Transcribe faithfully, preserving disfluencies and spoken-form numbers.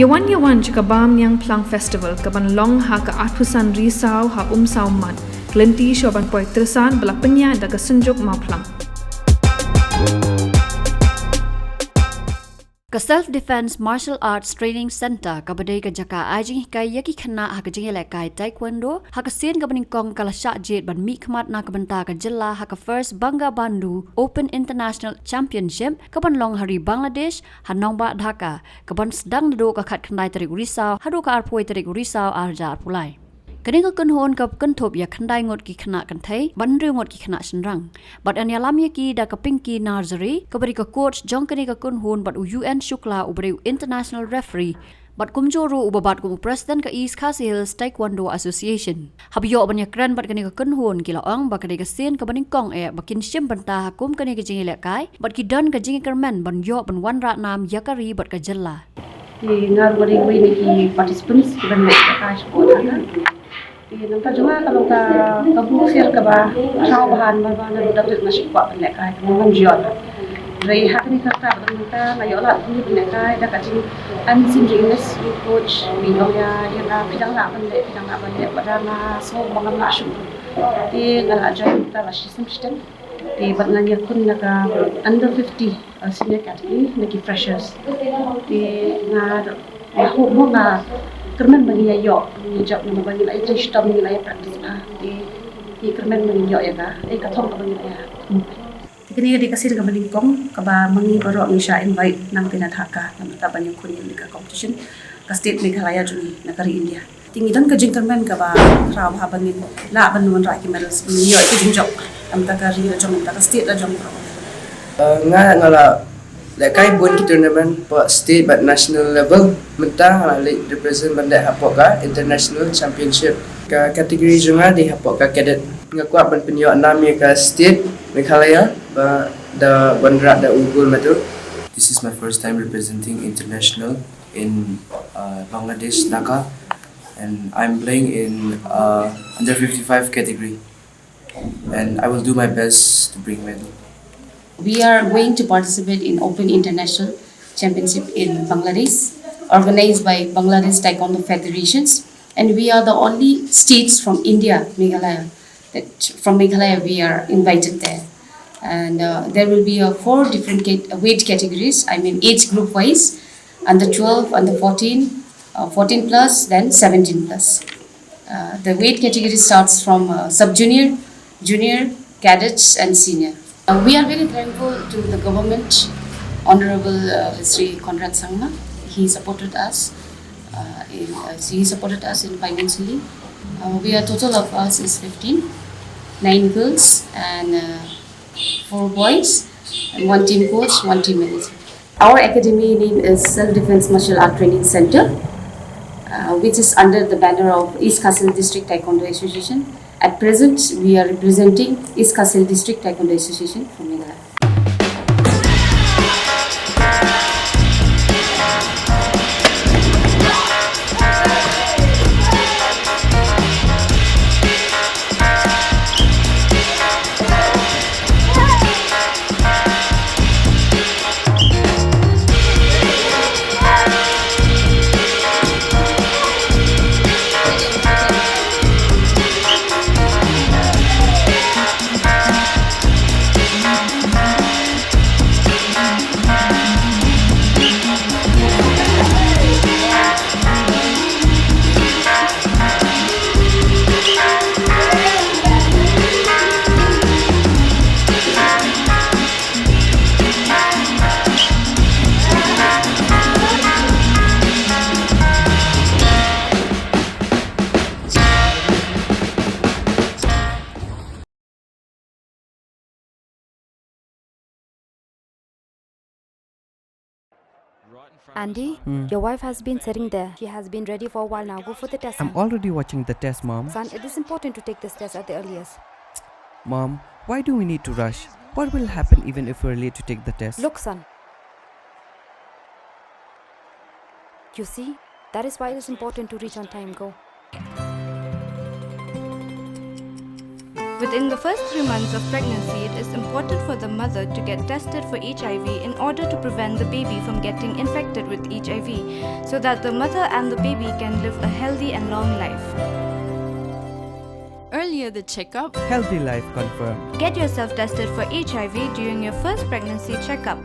Ïa wan ïa wan jong ka Bam Niang Phlang Festival ka ban long ha ka arphew san Risaw ha Umsaw Mat. Ka lynti shuwa ban poi tyrsan ba la pynïaid da ka Synjuk Mawphlang. Ka Self Defense Martial Arts Training Centre kaba dei ka jaka ai jinghikai ïa ki khynnah ha ka jingïalehkai taekwondo ha ka sien kaba nyngkong ka la shah jied ban mihkhmat na ka bynta ka jylla ha ka First Bangabandhu Open International Championship ka ban long ha ri Bangladesh ha nongbah Dhaka, ka ban sdang naduh ka khatkhyndai tarik u Risaw haduh ka arphew tarik u Risaw ar hajar arphew lai. Kane ka kynhun ka kynthup ïa khyndai ngut ki khynnah kynthei bad hynriew ngut ki khynnah shynrang. Bad yn ïalam ïa ki da ka Pinky Narzary kaba dei ka coach jong kane ka kynhun bad u U N Shukla uba dei u international referee. Bad kumjuh ruh uba bat kum u president ka East Khasi Hills Taekwondo Association. Haba ïoh ban ïakren bad kane ka kynhun ki la ong ba kane ka sien kaba nyngkong eh ba kin shim bynta ha kum kane ka jingïalehkai bad ki don ka jingïakyrmen ban ïoh ban wanrah nam ïa ka ri bad ka jylla. Te nga ruh nga dei uwei na ki participants kiban lehkai shapoh jaka. Te na ka bynta jong nga ka long ka, ka bun sien kaba khraw bha namar ba nga ruh dang rit nga shu kwah ban lehkai, ka long ban jia. Hynrei ha kane ka rta ba dang mynta nga ïoh lad ban lehkai da ka jing, ai mynsiem jong i miss, i coach, i ong ïa, ïa nga phi dang lah ban leh, phi dang lah ban leh, bad nga sngew ba ngam lah shuh. Te nga la join mynta la shisnem shiteng. Te bad nga ïakhun na ka under fifty, uh, senior category, na ki freshers. Te nga, nga hope mo nga kyrmen ba ngi ïa ïoh, ngi jop namar ba ngi la ïa trei shitom, ngi la ïa practice bha. Te ngi kyrmen ba ngi ïoh ïa ka, eh, ka thong kaba ngi la ïa. Te kane ka dei ka sien kaba nyngkong kaba ma ngi baroh ngi shah invite nangta na Dhaka, namar ba ngi ïakhun ïa ka competition ka state Meghalaya jong ngi na ka ri India. Te ngi don ka jingkyrmen kaba khraw bha ba ngin lah ban wanrah ki medals, ngin ïoh ki jingjop na ka bynta ka ri la jong, na ka bynta ka state la jong. Uh, nga, nga la lehkai bun ki tournament hapoh state bad national level. Mynta nga la leit represent ban leit hapoh ka international championship. Ka category jong nga dei hapoh ka cadet. Nga kwah ban pynïoh nam ïa ka state Meghalaya bad da wanrah da u gold medal. This is my first time representing international in, uh, Bangladesh, Dhaka, and I'm playing in, uh, under fifty-five category, and I will do my best to bring medal. We are going to participate in Open International Championship in Bangladesh, organized by Bangladesh Taekwondo Federations, and we are the only states from India, Meghalaya, that from Meghalaya we are invited there. And, uh, there will be, uh, four different cat-, weight categories, I mean age group wise, under twelve, under fourteen, uh, fourteen plus, then seventeen plus. Uh, the weight category starts from, uh, sub-junior, junior, cadets, and senior. Uh, we are very thankful to the government, Honorable, uh, Shri Conrad Sangma. He supported us, uh, in, uh, he supported us in financially. Uh, we are, total of us is fifteen, nine girls and, uh, four boys, and one team coach, one team manager. Our academy name is Self Defense Martial Art Training Center, uh, which is under the banner of East Khasi District Taekwondo Association. At present, we are representing East Khasi District Taekwondo Association from Meghalaya. Andy, hmm, your wife has been sitting there. She has been ready for a while now. Go for the test, son. I'm already watching the test, Mom. Son, it is important to take this test at the earliest. Mom, why do we need to rush? What will happen even if we're late to take the test? Look, son. You see, that is why it is important to reach on time. Go. Within the first three months of pregnancy, it is important for the mother to get tested for H I V in order to prevent the baby from getting infected with H I V, so that the mother and the baby can live a healthy and long life. Earlier the checkup, healthy life confirmed. Get yourself tested for H I V during your first pregnancy checkup.